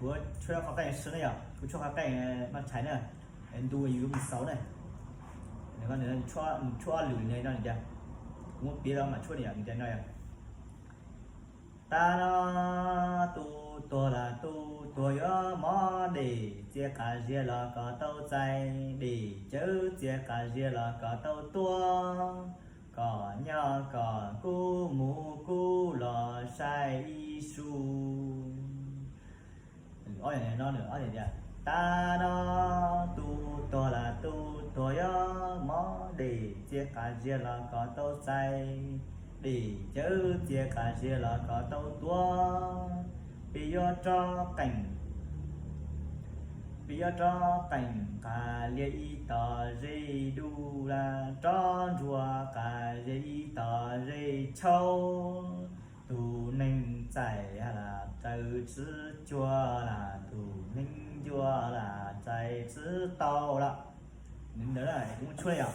Kuv tshuab qhov qeej sw na yom, kuv tshuab qhov qeej noj tshais na, ntu yus yuav mus xaus na. Nws tshuab ob lwm li no tias, kuv muab piav los mas tshuab yom, tias no yom. Tab no tus tuag los tus tuag yuav mov, dem txias qas zias los kom tau txais, dem cawv txias qas zias los kom tau tuag, kom nyob kom kub mus kub los saib ib su. Ob no, ob tias, tab no tus tuag los tus tuag yuav mov, dem txias qas zias los kom tau txais, dem cawv txias qas zias los kom tau tuag. Peb yuav rov qees, peb yuav rov qees qas lias ib tog zej dub las, rov ntsuag qas lias ib tog zej tshauv. Tus neeg txais los raws txiv cuag los, tus neeg ncua los txais txiv tau los. Ntawd kuv tshuab yom.